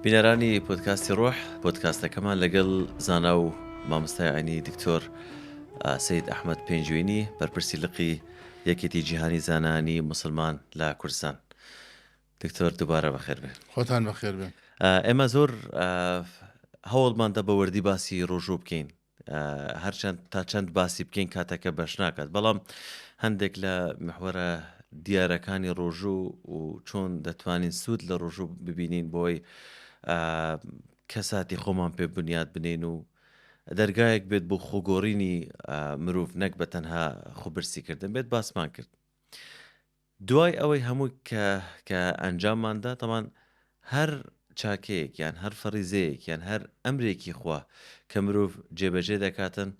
بینەرانی پۆدکاستی ڕۆح، پۆدکاستەکەمان لەگەڵ زانا و مامۆستای ئاینی دکتۆر سەید ئەحمەد پێنجوێنی بەرپرسی لقی یەکێتی جیهانی زانایانی موسڵمان لە کوردستان. دکتۆر دووبارە بەخێر بێن. خۆتان بەخێر بێن. ئێمە زۆر هەوڵماندا بە وردی باسی ڕۆژوو بکەین هەرچەند تا چەند باسی بکەین کاتەکە بەش ناکات بەڵام هەندێک لە محوەرە دیارەکانی ڕۆژوو و چۆن دەتوانین سوود لە ڕۆژوو ببینین بۆی کەساتی خۆمان پێ بنیات بنین و دەرگایەک بێت بۆ خۆگۆڕینی مرۆڤ نەک بە تەنها خۆبرسیکردن بێت باسمان کرد دوای ئەوەی هەمووی کە کە ئەنجاممان دا تەمان هەر چاکەیەک یان هەر فەڕیزەیەک یان هەر ئەمرێکی خوا کە مرۆڤ جێبەجێ دەکاتن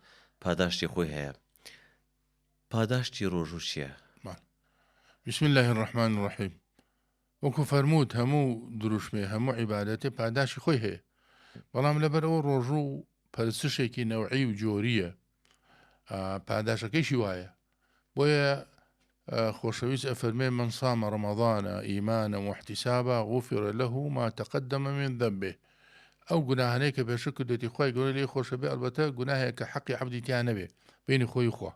پاداشتی خۆی هەیە پاداشتی ڕۆژوو چییە؟ بسم الله الرحمن الرحیم وەکو فەرمووت هەموو دروشمێ هەموو عیبادەتێ پاداشی خۆی هەیە بەڵام لەبەر ئەوە ڕۆژوو پەرستشێکی نەوعی و جۆریە پاداشەکەیشی وایە بۆیە خۆشەویست ئەفەرمێ من صام رمضان ایمانا واحتسابا غفر له ما تقدم من ذنبه ئەو گوناهانەی کە پێشە کردێتی خوای گەورە لێی خۆشە بێ ئەلبەتە گوناهێک کە حەقی عەبدی تیا نەبێ بینی خۆی خوا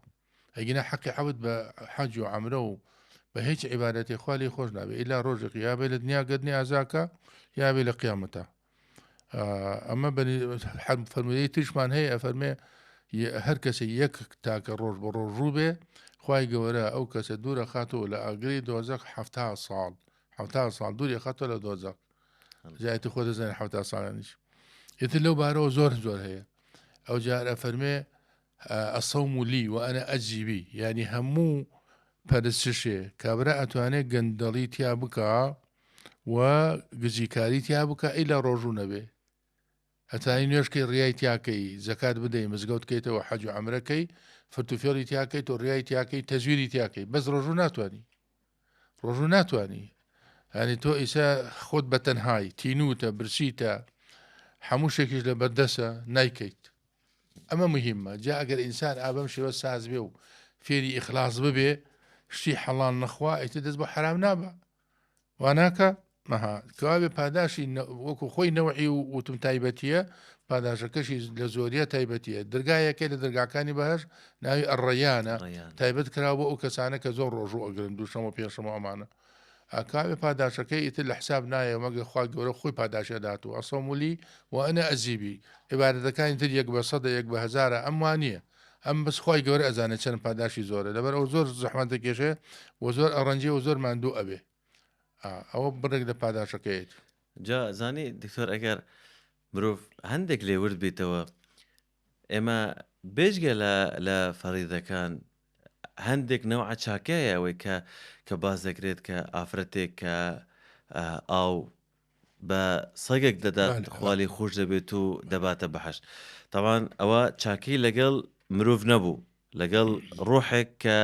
ئەگینا حەقی عەبد بە حەج و عەمرە و بە هیچ عیبادەتی خوا لێی خۆش نابێ ئیلا ڕۆژێک یا بێ لە دنیا گەردنی ئازاکە یا بێ لە قیامەتە ئەمە فەرمودەی تریشمان هەیە ئەفەرمێ هەر کەسێ یەک تاکە ڕۆژ بە ڕۆژوو بێ خوای گەورە ئەو کەسە دوورە خاتەوە لە ئاگری دۆزەخ حەفتا ساڵ حەفتا ساڵ دووری خاتەوە لە دۆزەخ جایەتی خۆ دەزانێت حەفتا ساڵانیش ئیتر لەو بارەوە زۆر زۆر هەیە ئەو جار ئەفەرمێ الصوم لی وأنا أجزی به یانی هەموو پەرستشێ کابرا ئەتوانێ گەندەڵی تیا بکا و گزیکاری تیا بکا ئیلا ڕۆژوو نەبێ ئەتوانی نوێژکەی ڕیای تیاکەی زەکات بدەی مزگەوت کەیتەوە حەج و عەمرەکەی فرت و فێڵی تیاکەی تۆ ڕیای تیاکەی تەزویری تیاکەی بەس ڕۆژوو ناتوانی ڕۆژوو ناتوانی ینی تۆ ئیسا خۆت بە تەنهای تینوتە برسیتە هەموو شتێکیش لە بەردەسە نایکەیت ئەمە مهمە جا ئەگەر ئینسان ئا بەم شێوە ساز بێ و فێری ئیخلاص ببێ شتی حەڵاڵ نەخوا ئیتر دەست بۆ حەرام نابا وا ناکا ئەها کەوابێ پاداشی وەکو خۆی نەوعی و وتم تایبەتیە پاداشەکەشی لە زۆریە تایبەتیە دەرگایەکەی لە دەرگاکانی بەهەشت ناوی ئەڕەیانە تایبەت کراوە بۆ ئەو کەسانە کە زۆر ڕۆژوو ئەگرن دووشەمە پێنجشەمە ئەمانە ئاکاوێ پاداشەکەی ئیتر لە حساب نایە مەگەر خوا گەورە خۆی پاداشی ئەدات و الصوم لی وأنا أجزی به عیبادەتەکانی تر یەک بە سەدە یەک بە هەزارە ئەم وا نییە ئەم بەس خوای گەورە ئەزانێت چەند پاداشی زۆرە لەبەر ئەو زۆر زەحمەت دەکێشێ و زۆر ئەڕەنجێ و زۆر ماندوو ئەبێ ئەوە بڕێک لە پاداشەکەیەتی. جا زانی دکتۆر ئەگەر مرۆڤ هەندێک لێ ورد بیتەوە ئێمە بێجگە لە لە فەریزەکان هەندێک نەوعە چاکەیە ئەوەی کە کە باس دەکرێت کە ئافرەتێک کە ئاو بە سەگێک دەدات خوالی خۆش دەبێت و دەباتە بەهشت تاوان ئەوە چاکەی لەگەڵ مرۆڤ نەبوو لەگەڵ ڕۆحێک کە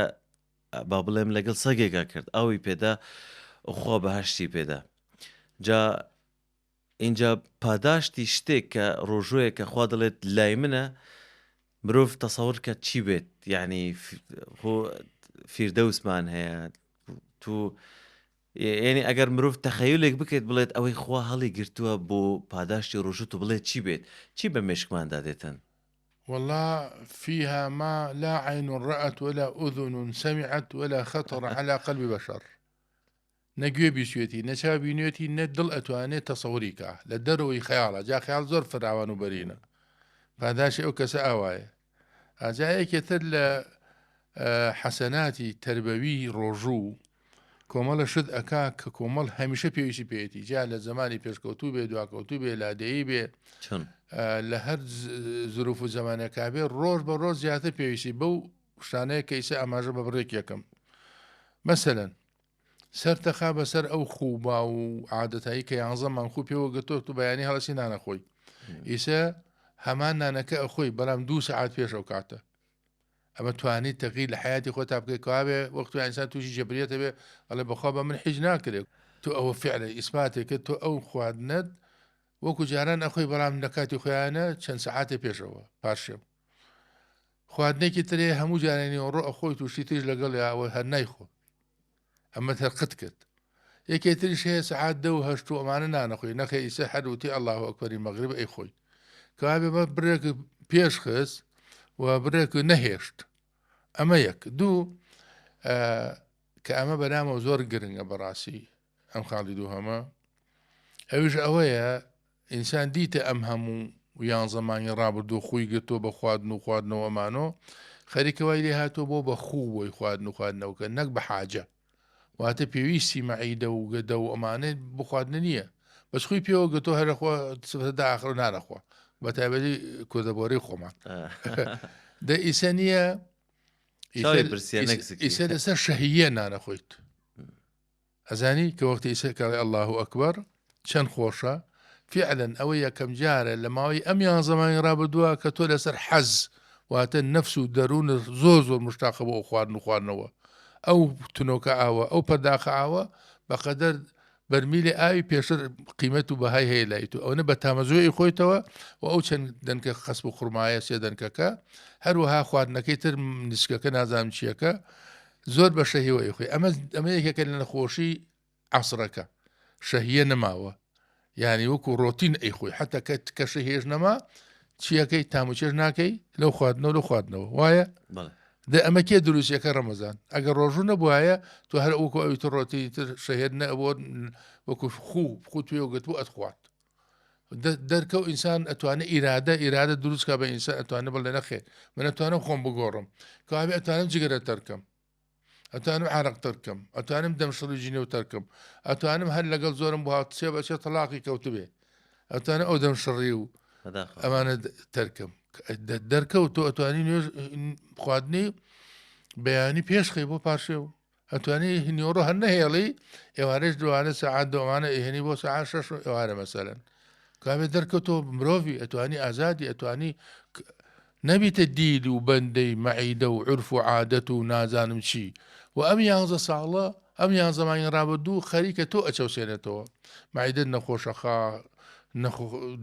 با بڵێم لەگەڵ سەگێکا کرد ئاوی پێدا خوا بەهشتی پێدا جا ئینجا پاداشتی شتێک کە ڕۆژوەیە کە خوا دەڵێت لای منە مرۆڤ تەسەور کە چی بێت یعنی خۆ فیردەوسمان هەیە تو یعنی ئەگەر مرۆڤ تەخەیولێک بکەیت بڵێت ئەوەی خوا هەڵی گرتووە بۆ پاداشتی ڕۆژوو تو بڵێت چی بێت چی بە مێشکماندا دێتن؟ واللە فيها ما لا عين رأت ولا أذن سمعت ولا خطر على قلب بشر نە گوێ بیستوێتی نە چاو بینیوێتی نە دڵ ئەتوانێ تەسەوری کا لە دەرەوەی خەیاڵە جا خەیاڵ زۆر فراوان و بەرینە پاداشی ئەو کەسە ئاوایە ئاجا یەکێ تر لە حەسەناتی تەربەوی ڕۆژوو کۆمەڵە شت ئەکا کە کۆمەڵ هەمیشە پێویستی پێیەتی جا لە زمانی پێشکەوتوو بێ دواکەوتوو بێ لادێی بێ لە هەر زروف و زمانەکە بێ ڕۆژ بە ڕۆژ زیاتر پێویستی بەو شتانەیە کە ئیسە ئاماژە بە بڕێک یەکەم مەسەلەن سەر تەخا بەسەر ئەو خوو باو و عادەتایی کە یانزە مانگ خوو پێوە گرتووە تو بەیانی هەڵەسی نانە خۆی ئیسە هەمان نانەکە ئەخۆی بەڵام دوو سەعات پێش ئەو کاتە ئەمە توانی تەغیر لە حیاتی خۆ تا بکەیت کەوابێ وەخت ئینسان تووشی جەبریەتە بێ ئەڵێ بەخوا بە من حیج ناکرێت تۆ ئەوە فعلە ئیسپاتێکە تۆ ئەو خواردنەت وەکو جاران ئەخۆی بەڵام لە کاتی خۆیانە چەند سەعاتێ پێشەوە پارشێو خواردنێکی ترێ هەموو جارێ نیوەڕۆ ئەخۆیت و شتی تریش لەگەڵیا ئەوە هەر نایخۆ ئەمەت هەر قت کرد. یەکێ تریش هەیە سەعات دە و هەشت و ئەمانە نانەخۆی نەخێ ئیسە هەر وتی اللە اکبری مەغریب ئەیخۆی کەوابێ بە برێک پێش خست و برێک نەهێشت ئەمە یەک دوو کە ئەمە بەلامەوە زۆر گرنگە بەڕاستی ئەم خاڵی دووهەمە ئەویش ئەوەیە ئینسان دیتە ئەم هەموو یانزە مانگی ڕابردوو خوی گرتووە بە خواردن و خواردنەوە ئەمانۆ خەریکە وای لێ هاتووە بۆ بە خوو بۆی خواردن و خواردنەوەکە نەک بە حاجە واتە پێویستی مەعیدە و گەدە و ئەمانەی بۆ خواردنە نییە بەس خوی پێوە گرتووە هەرەخوا سفرە ئاخر نانەخوا بە تایبەتی کوردەبۆری خۆمان دە ئیسە نییە ئیسە لەسەر شەهیە نانەخۆیت ئەزانی کە وەختی ئیسە کەڵێ اللە اکبر چەند خۆشە فعلا ئەوە یەکەم جارە لە ماوەی ئەم یانزە مانگی ڕابردووە کە تۆ لەسەر حەز واتە نەفس و دەروونت زۆر زۆر مشتاقە بۆ ئەو خواردن و خواردنەوە ئەو تنۆکە ئاوە ئەو پەرداخە ئاوە بەقەدەر بەرمیلی ئاوی پێشتر قیمەت و بەهای هەیە لای تو ئەوەنە بە تامەزۆی خۆیتەوە و ئەو چەند دەنکە خەسپ و خورمایە سێ دەنکەکە هەروەها خواردنەکەی تر نیسکەکە نازانم چیەکە زۆر بە شەهیوە ئەیخۆی ئەمە ئەمە یەکێکە لە نەخۆشی عەسرەکە شەهیە نەماوە یعنی وەکو ڕۆتین ئەیخۆی حتا کە کە شەهێش نەما چیەکەی تاموچێژ ناکەی لەو خواردنەوە لەو خواردنەوە وایە دە ئەمە کێ دروستەکە ڕەمەزان ئەگەر ڕۆژوو نەبوایە تۆ هەر وەکو ئەوی تر ڕۆتینی تر شەهێت نەبوو وەکو خوو خوو توێ گرتبوو ئەتخوارد دەرکەو ئینسان ئەتوانێت ئیرادە ئیرادە دروستکە بە ئینسان ئەتوانێت بڵێ نەخێر من ئەتوانم خۆم بگۆڕم کەوابێ ئەتوانم جگەرە تەرکەم ئەتوانم عرق تەرکەم ئەتوانم دەمشڕی جنێو تەرکەم ئەتوانم هەر لەگەڵ زۆرم بۆ هاوتسێ بەچێ تەلاقی کەوتبێ ئەتوانم ئەو دەمشڕی و ئەمانە تەرکەم دەرکەوت تۆ ئەتوانی نوێژ خواردنی بەیانی پێشخەی بۆ پارشێو ئەتوانی نیوەڕۆ هەر نەهێڵی ئێوارەش دوانە سەعات دوانە ئێهێنی بۆ سەعات شەش و ئێوارە مەسەلەن کابێ دەرکەوتەوە مرۆڤی ئەتوانی ئازادی ئەتوانی نەبیتە دیل و بەندەی مەعیدە و عرف و عادەت و نازانم چی و ئەم یانزە ساڵە ئەم یانزە مانگی ڕابردوو خەریکە تۆ ئەچەوسێنێتەوە مەعیدەت نەخۆشەخا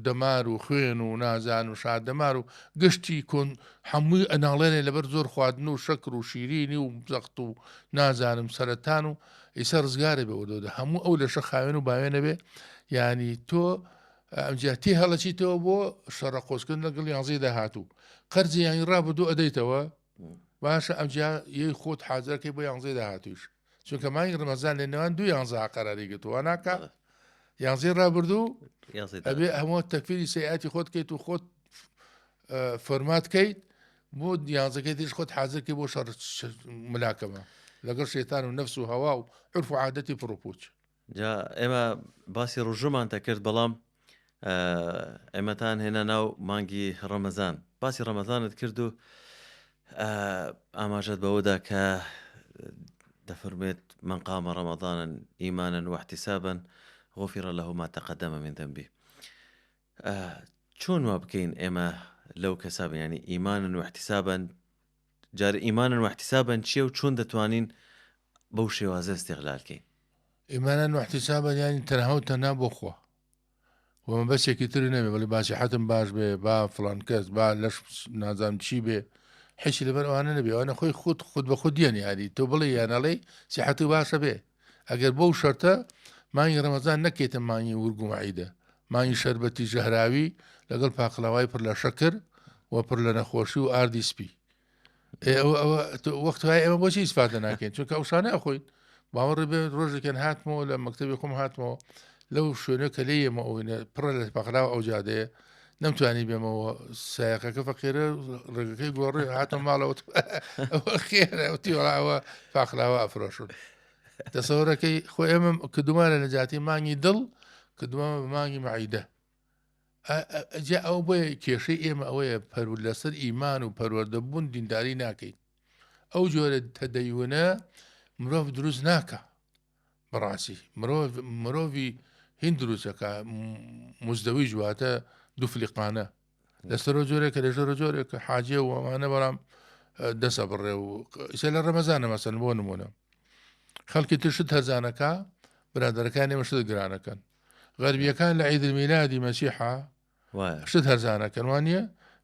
دەمار و خوێن و نازان و شادەمار و گشتی کۆن هەمووی ئەناڵێنێ لەبەر زۆر خواردن و شەکر و شیرینی و زەخت و نازانم سەرەتان و ئیسا ڕزگارە بێ وردەوردە هەموو ئەو لەشە خاوێن و باوێنە بێ یانی تۆ ئەمجا تێ هەڵەچیتەوە بۆ شەڕە قۆزکردن لەگەڵ یانزەی داهاتوو قەرزی یانی ڕابردوو ئەدەیتەوە باشە ئەمجا یەی خۆت حازرەکەی بۆ یانزەی داهاتووش چونکە مانگی ڕەمەزان لە نێوان دوو یانزە قەراری گرتووە ناکە یانزەی ڕابردوو ئەبێ هەموو تەکفیری سەیئاتی خۆت کەیت و خۆت فۆرمات کەیت بۆ یانزەکەی تریش خۆت حازرکەی بۆ شەڕ ملاکەمە لەگەڵ شەیتان و نەفس و هەوا و عرف و عادەتی پڕوپوچ. جا ئێمە باسی ڕۆژوومان دەکرد بەڵام ئێمەتان هێنا ناو مانگی ڕەمەزان باسی ڕەمەزانت کرد و ئاماژەت بەوەدا کە دەفەرموێت من قام رمضانا ایمانا واحتسابا غفر له ما تقدم من ذنبه چۆن وا بکەین ئێمە لەو کەسا بین ینی ئیمانن و احتسابا جار ئیمانن و احتسابا چییە و چۆن دەتوانین بەو شێوازە استغلال کەین؟ ئیمانن و احتسابا یانی تەنها و تەنها بۆ خوا و مەبەستێکی تر نەبێ بڵێ با سیحەتم باش بێ با فڵان کەس با لەش نازانم چی بێ حیچی لەبەر ئەوانە نەبێ ئەوانە خۆی خود خود بە خود دیێن یاری تۆ بڵێ یان نەڵێی سیحەت باشە بێ ئەگەر بەو شەرتە مانگی ڕەمەزان نەکەیتە مانگی ورگ و مەعیدە مانگی شەربەتی ژەهراوی لەگەڵ پاقلاوای پڕ لە شەکر و پڕ لە نەخۆشی و ئاردی سپی ئەوە وەخت وای ئێمە بۆچی ئیسفادە ناکەین چونکە ئەو شانە ئەخۆین باوەڕی بێ ڕۆژێکیان هاتمەوە لە مەکتەبی خۆم هاتمەوە لەو شوێنە کە لێ ئێمە ئەوینە پڕە لە پاقلاوە ئەو جادەیە نەمتوانی بێمەوە سایەقەکە فەقیرە ڕێگەکەی گۆڕی هاتم ماڵەوە خێرە وتی وەڵا ئەوە پاقلاوە ئەفرۆشن دەسەوەرەکەی خۆ ئێمە کردومانە لە جاتی مانگی دڵ کردومانە بە مانگی مەعیدە جا ئەوە بۆیە کێشەی ئێمە ئەوەیە پەرو لەسەر ئیمان و پەروەردە بوون دینداری ناکەین ئەو جۆرە تەدەیونە مرۆڤ دروست ناکە بەڕاستی مرۆڤ مرۆڤی هین دروستەکە مزدەوی جواتە دوفلیقانە لەسەرۆ جۆرێکە لە ژۆرە جۆرێکە حاجێ و ئەمانە بەڵام دەسە بڕێ و ئیسە لە ڕەمەزانە مەسەن بۆ نمونە خەڵکی ترشت هەرزانەکە برادەرەکانی ئێمە شت گرانەکەن غەربیەکان لە عید میلادی مەسیحا شت هەرزانەکەن وانە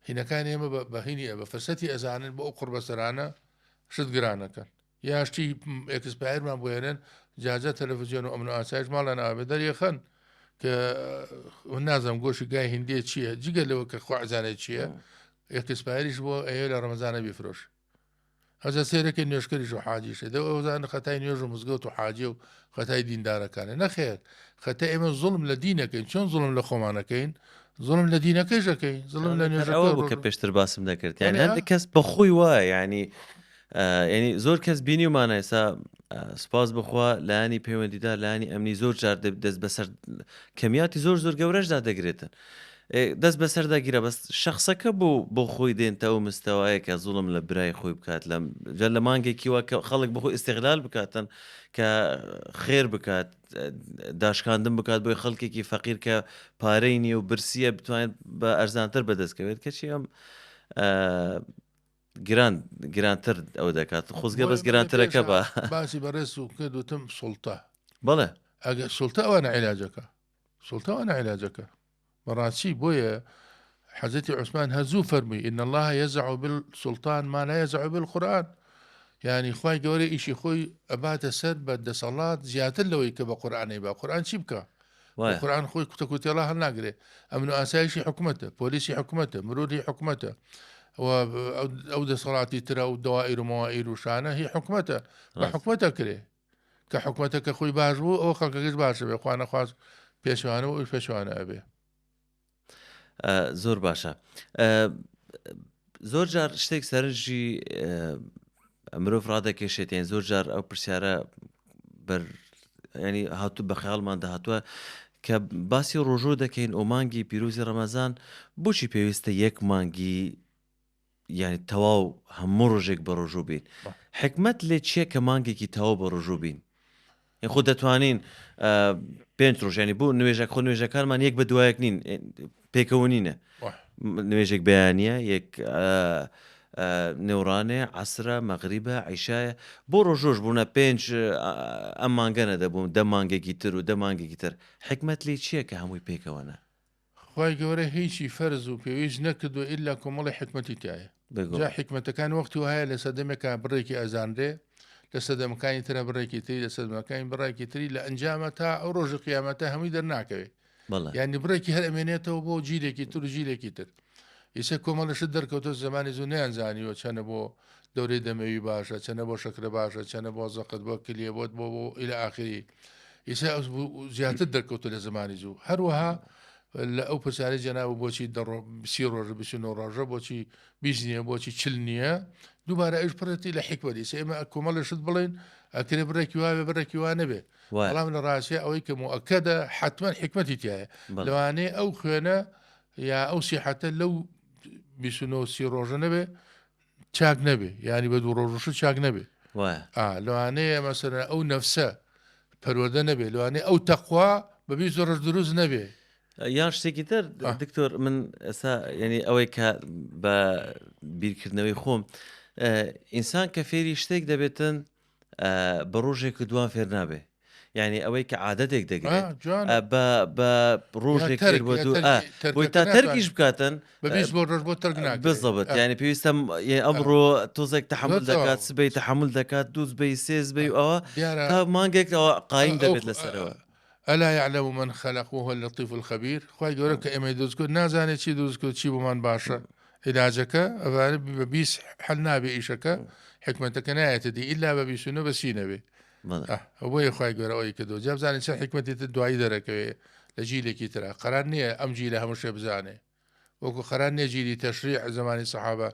هینەکان ئێمە بە هینی بە فرسەتی ئەزانن بۆ ئەو قڕبەسەرانە شت گرانەکەن. یا شتی expire مان بۆ هێنن جاجا تەلەفزیۆن و ئەمن و ئاسایش ماڵیان ئاوا بێ دەریەخەن کە نازم گۆشی گای هندیە چییە جگە لەوە کە خوا ئەزانێت چییە expire یش بۆ ئەیە لە ڕەمەزانە بیفرۆش ئەجا سێرەکە نوێشکەریش و حاجیشە دە ئەوزان خەتای نوێژ و مزگەوت و حاجی و خەتای دیندارەکانە نەخێر خەتای ئێمە زوڵم لە دینەکەین چۆن زوڵم لە خۆمانەکەین زوڵم لە دینەکەیش ئەکەین زوڵم لە نوێژەکە ئەوە بوو کە پێشتر باسم دەکرد یانی هەندێک کەس بەخۆی وایە یانی یعنی زۆر کەس بینیومانە ئێستا سوپاس بخوا لایەنی پەیوەندیدار لایەنی ئەمنی زۆر جار دەست بەسەر کەمیاتی زۆر زۆر گەورەشدا دەگرێتن دەست بەسەردا گیرا بەس شخصەکە بۆ بۆ خۆی دێنتە ئەو مستەوایە کە زوڵم لە برای خۆی بکات لەم جا لە مانگێکی وا کە خەڵک بەخۆی ئیسیغلال بکاتن کە خێر بکات داشکاندن بکات بۆی خەڵکێکی فەقیر کە پارەی نییە و برسیە بتوانێت بە ئەرزانتر بەدەستکەوێت کەچی ئەم گران گرانتر ئەو دەکات خۆزگە بەس گرانترەکە بە باسی بەڕێز و کرد وتم سوڵتە بەڵێ ئەگە سوڵتە ئەوانە عیلاجەکە سوڵتە ئەوانە عیلاجەکە بەڕاستی بۆیە حەزرەتی عوسمان هەر زوو فەرمووی ان اللە یزع بالسلطان ما لا یزع بالقرآن یعنی خوای گەورە ئیشی خۆی ئەباتە سەر بە دەسەڵات زیاتر لەوەی کە بە قورئانی با قورئان چی بکە قورئان خۆی کوتە کوتێڵا هەڵناگرێ ئەمن و ئاسایشی حکومەتە پۆلیسی حکومەتە مروری حکومەتە ئەو دەسەڵاتی ترە و دەوائیر و مەوائیر و شانە هی حکومەتە بە حکومەتە کرێ کە حکومەتەکە خۆی باش بوو ئەو خەڵکەکەش باشە بێ خوا نەخواست پێچەوانە و ئەوش پێچەوانە ئەبێ. زۆر باشە زۆر جار شتێک سەرنجی مرۆڤ ڕادەکێشێت یان زۆر جار ئەو پرسیارە بەر ینی هاتوو بە خەیاڵمان دەهاتووە کە باسی ڕۆژوو دەکەین ئەو مانگی پیرۆزی ڕەمەزان بۆچی پێویستە یەک مانگی یانی تەواو هەموو ڕۆژێک بە ڕۆژوو بین حکمت لێ چییە کە مانگێکی تەواو بە ڕۆژوو بین یان خۆ دەتوانین پێنج ڕۆژ ینی بۆ نوێژە خۆ نوێژەکانمان یەک بە دوایەک نین پێکەوە نینە نوێژێک بەیانە یەک نێوڕانێ عسرە مەغریبە عیشایە بۆ ڕۆژۆش بوونە پێنج ئەم مانگە نەدەبووم دە مانگێکی تر و دە مانگێکی تر حکمت لێ چییە کە هەمووی پێکەوەنە خوای گەورە هیچی فەرز و پێویست نەکردووە ئیلا کۆمەڵی حیکمەتی تیایە بێگومان. جا حیکمەتەکان وەختی وهایە لە سەردەمێکا بڕێکی ئەزانرێ لە سەردەمەکانی ترە بڕێکی تری لە سەردەمەکانی بڕێکی تری لە ئەنجامە تا ئەو ڕۆژی قیامەتە هەمووی دەرناکەوێ بەڵێ. یعنی بڕێکی هەر ئەمێنێتەوە بۆ جیلێکی تر و جیلێکی تر ئیسە کۆمەڵە شت دەرکەوتە زمانی زوو نەیان زانیوە چەنە بۆ دەورەی دەمەوی باشە چەنە بۆ شەکرە باشە چەنە بۆ زەقت بۆ کلیە بۆت بۆ بۆ ئیلە ئاخری ئیسا زیاتر دەرکەوتە لە زمانی زوو هەروەها لە ئەو پرسیارەی جەناب بۆچی سی ڕۆژە 29 ڕۆژە بۆچی 20 نییە بۆچی چل نییە دووبارە ئەوش پڕێتی لە حیکمەتی ئیسا ئێمە کۆمەڵە شت بڵێن ئەکرێ بڕێکی واێ بڕێکی وا نەبێ بەڵام لە ڕاستە ئەوەی کە موئەکەدە حتمما حیکمەتی تایە لەوانەیە ئەو خوێنە یا ئەو سیحەتە لەو 29 سی ڕۆژە نەبێ چاک نەبێ یانی بە دوو ڕۆژ چاک نەبێ لەوانەیە مەسەرە ئەو نەفسە پەروەردە نەبێ لەوانەیە ئەو تەخوا بەبی زۆر ڕۆژ دروست نەبێ یان شتێکی تر دکتۆر من ئێستا ینی ئەوەی کە بە بیرکردنەوەی خۆم ئینسان کە فێری شتێک دەبێتن بە ڕۆژێک و دوان فێر نابێ یعنی ئەوەی کە عادەتێک دەگرێت بە بە ڕۆژێک تەرک بۆ دوو بۆی تا تەرکیش بکاتن بۆ ڕۆژ بۆ تەرک بزەبت یعنی پێویستە ئەمڕۆ تۆزێک تحمل دەکات سبەی تحمل دەکات دوو بەی سێز بەی ئەوە تا مانگێک ئەوە قایم دەبێت لەسەرەوە. ألا يعلم من خلق وهو اللطیف الخبیر خوای گەورە کە ئێمەی دروست کرد نازانێت چی دروست کرد چی بۆمان باشە عیلاجەکە ئەوانە بە 20 حل نابێ ئیشەکە حکمەتەکە نایەتە دی ئیلا بە 29 بە سی نەبێ بۆیە خوای گەورە ئەوەی کردو جا بزانین چه حکمەتی تر دوایی دەرەکەوێ لە جیلێکی ترا قەرار نییە ئەم جیلە هەموو شتێ بزانێ وەکو قەرار نییە جیلی تەشریع زمانی سەحابە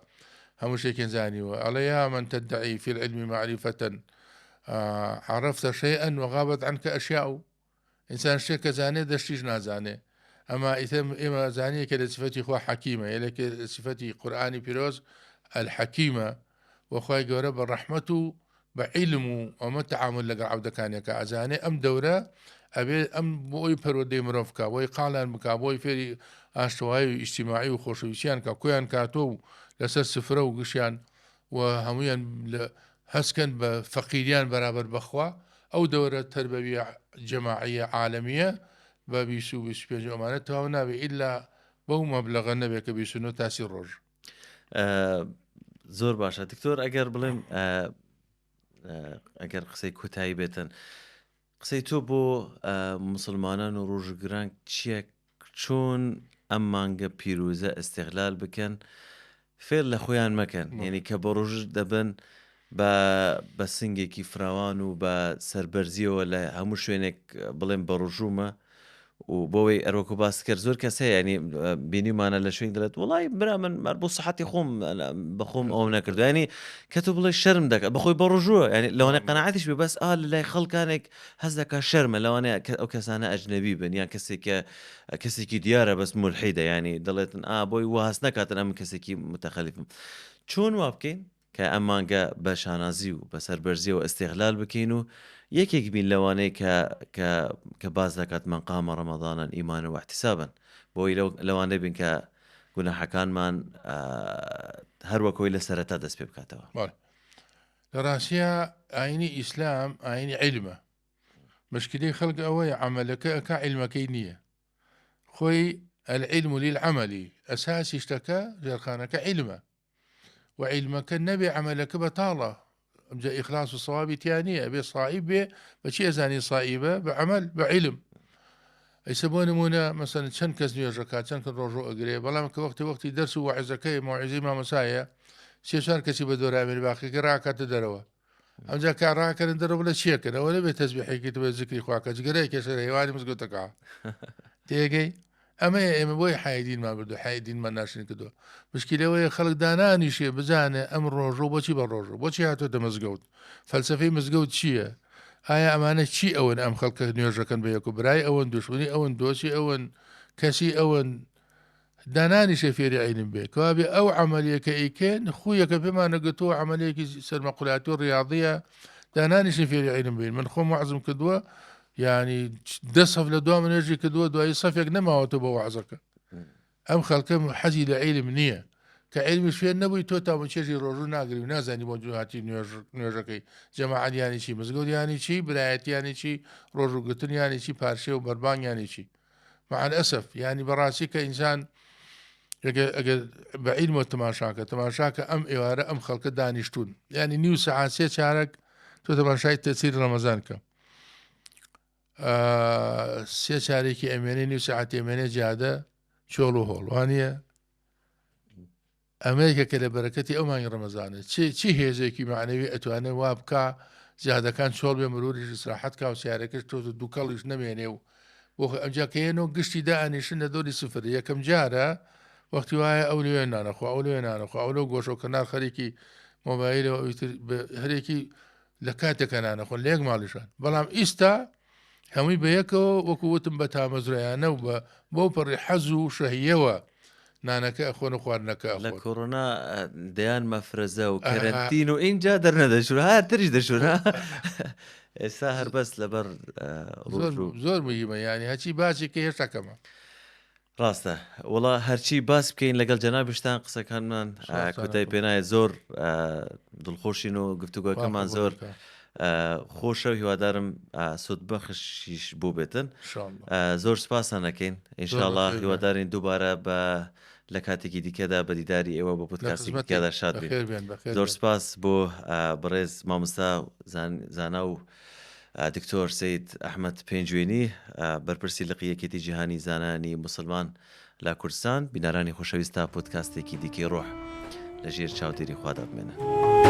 هەموو شتێکیان زانیوە ئەڵێ یا من تدعی فی العلم معرفة عرفت شيئا وغابت عنك أشياء ئینسان شتێک کە زانێ دەشتیش نازانێ ئەما ئیتر ئێمە زانیە کە لە سفەتی خوا حەکیمە یەکێ لە سفەتی قورئانی پیرۆز الحەکیمە و خوای گەورە بە ڕەحمەت و بە عیلم و ئەمە تەعامول لەگەڵ عەبدەکانیەکە ئەزانێ ئەم دەورە ئەبێ ئەم بۆ ئەوی پەروەردەی مرۆڤ بکا بۆی قاڵیان بکا بۆی فێری ئاشتەوایی و ئیجتیماعی و خۆشەویستیان کا کۆیان کاتۆ و لەسەر سفرە و گشیان و هەمویان لە هەستکەن بە فەقیریان بەرابەر بەخوا ئەو دەورە تەربەویە جەماعیە عالەمیە بە 20 و 25 ئەمانە تەواو نابێ ئیلا بەو مەبلەغە نەبێ کە 29 تا 30 ڕۆژ. زۆر باشە دکتۆر ئەگەر بڵێم ئەگەر قسەی کۆتایی بێتن قسەی تۆ بۆ موسڵمانان و ڕۆژوگران چییە چۆن ئەم مانگە پیرۆزە ئیستیغلال بکەن فێر لە خۆیان مەکەن یعنی کە بە ڕۆژ دەبن بە بە سنگێکی فراوان و بە سەربەرزیەوە لە هەموو شوێنێک بڵێن بە ڕۆژوومە و بۆەوەی ئەرۆکو باس کرد زۆر کەس هەیە ینی بینیمانە لە شوێن دەڵێت وڵی برا من مەر بۆ سەحەتی خۆم بەخۆم ئەو نەکردو ینی کە تۆ بڵێ شەرم دەکات بەخۆی بە ڕۆژووە ینی لەوانەیە قەناعەتیش بێ بەس ئا لە لای خەڵکانێک هەست دەکات شەرمە لەوانەیە کە ئەو کەسانە ئەجنەبی بن یان کەسێکە کەسێکی دیارە بەس مولحیدە ینی دەڵێتن ئا بۆی وا هەست نەکاتن ئەمن کەسێکی متەخەلیفم چۆن وا بکەین کە ئەم مانگە بە شانازی و بە سەربەرزیەوە ئیستیغلال بکەین و یەکێک بین لەوانەی کە کە کە باس دەکات من قام رمضانا ایمانا واحتسابا بۆی لەوانە بین کە گوناحەکانمان هەر وەک هۆی لە سەرەتا دەست پێ بکاتەوە. بەڵێ لە ڕاستیا ئاینی ئیسلام ئاینی عیلمە مشکلەی خەڵک ئەوەیە عەمەلەکە ئەکا عیلمەکەی نییە خۆی العلم للعملی ئەساسی شتەکە ژێرخانەکە عیلمە و عیلمەکە نەبێ عەمەلەکە بەتاڵە ئەمجا ئیخلاص و سەوابی تیا نییە ئەبێ سائیب بێ بەچی ئەزانی سائیبە بە عەمەل بە عیلم ئیسە بۆ نمونە مەسەن چەند کەس نوێژەکە چەند کە ڕۆژۆ ئەگرێ بەڵام کە وەختی وەختی دەرس و وعزەکەی مەوعیزەی مامۆسایە سێ چوار کەسی بە دۆرامێن باقیەکە ڕاکاتە دەرەوە ئەمجا کە ڕاکەن دەرەوە لە چیەکەن ئەوە نەبێت تەزبیحێکی بە زیکری خواکە جگەرەیە کێشە لە هێوانی مزگەوتەکە تێگەی ئەمەیە ئێمە بۆی حایدینمان بردو حایدینمان ناشرین کردووە مشکلەوەیە خەڵک دانانیشێ بزانێ ئەم ڕۆژۆ بۆچی بە ڕۆژە بۆچی هاتۆتە مزگەوت فەلسفەی مزگەوت چییە؟ ئایا ئەمانە چی ئەوەن ئەم خەڵکە نوێژەکەن بە یەک و برای ئەوەن دوشمنی ئەوەن دۆستی ئەوەن کەسی ئەوەن دانانیشێ فێری عیلم بێ کەوابێ ئەو عەمەلیە کە ئەیکەن خویەکە پێمان نەگرتووە عەمەلیەکی سەرمەقولاتی و ڕیاضیە دانانیشێ فێری عیلم بین من خۆم وەعزم کردووە یعنی دە سەف لە دوا نوێژی کردووە دوایی سەفێک نەماوەتەوە بۆ وەعزەکە ئەم خەڵکە حەزی لە عیلم نییە کە عیلمیش فێر نەبووی تۆ تام و چێژی ڕۆژوو ناگری و نازانی بۆ هاتی نوێژ نوێژەکەی جەماعەت یانی چی مزگەوت یانی چی برایەتی یانی چی ڕۆژووگرتن یانی چی پارشێ و بەربانگ یانی چی مع الاسف یانی بەڕاستی کە ئینسان ئەگەر بە عیلمەوە تەماشاکە تەماشاکە ئەم ئێوارە ئەم خەڵکە دانیشتون یانی نیو سەعات سێ چارەک تۆ تەماشای تەسیر ڕەمەزان کە سێ چارێکی ئەمێنێ نیو سەعاتی ئەمێنێ جادە چۆڵ و هۆڵ وانە ئەمە یەکێکە لە بەرەکەتی ئەو مانگی ڕەمەزانە چی چی هێزێکی مەعنەوی ئەتوانێ وا بکا جادەکان چۆڵ بێ مروریش ئیسراحەت کا و سیارەکەش تۆز و دووکەڵیش نەمێنێ و بۆ خۆی ئەمجا کە یەنەوە گشتی دائەنیشن لە دەوری سفر یەکەم جارە وەختی وایە ئەو لەوێ نانەخوا ئەو لەوێ نانەخوا ئەو لەو گۆشە و کەنار خەریکی مۆبایلەوە ئەوی تر هەرێکی لە کاتێکە نانەخۆن لە یەک ماڵیشان بەڵام ئیستا هەمووی بە یەکەوە وەکو وتم بە تامەزرۆیانە و بە بەو پەڕی حەز و شەهیەوە نانەکە ئەخۆن و خواردنەکە لە ئەخۆن. کۆرۆنا دەیان مەفرەزە و کەرەنتین و ئینجا دەرنەدەچوون هەر تریش دەچوون ئێستا هەر بەس لەبەر زۆر ڕۆژ و زۆر مهمە یانی هەرچی باسی کە هێشتا کەمە. ڕاستە وەڵا هەرچی باس بکەین لەگەڵ جەنابیشتان قسەکانمان کۆتای پێنایە زۆر دڵخۆشین و گفتوگۆکەمان زۆر خۆشە و هیوادارم سوود بەخشیش بوو بێتن زۆر سپاسان ئەەکەین ئینشاءاللە هیوادارین دووبارە بە لە کاتێکی دیکەدا بە دیداری ئێوە بە پودکاستی دیکەدا شاد بین زۆر سپاس بۆ بەڕێز مامۆستا زانا و دکتۆر سەید ئەحمەد پێنجوێنی، بەرپرسی لقی یەکێتی جیهانی زانایانی موسڵمان لە کوردستان، بینەرانی خۆشەویست تا پۆدکاستێکی دیکەی ڕۆح لە ژێر چاودێری خوادا بمێنن.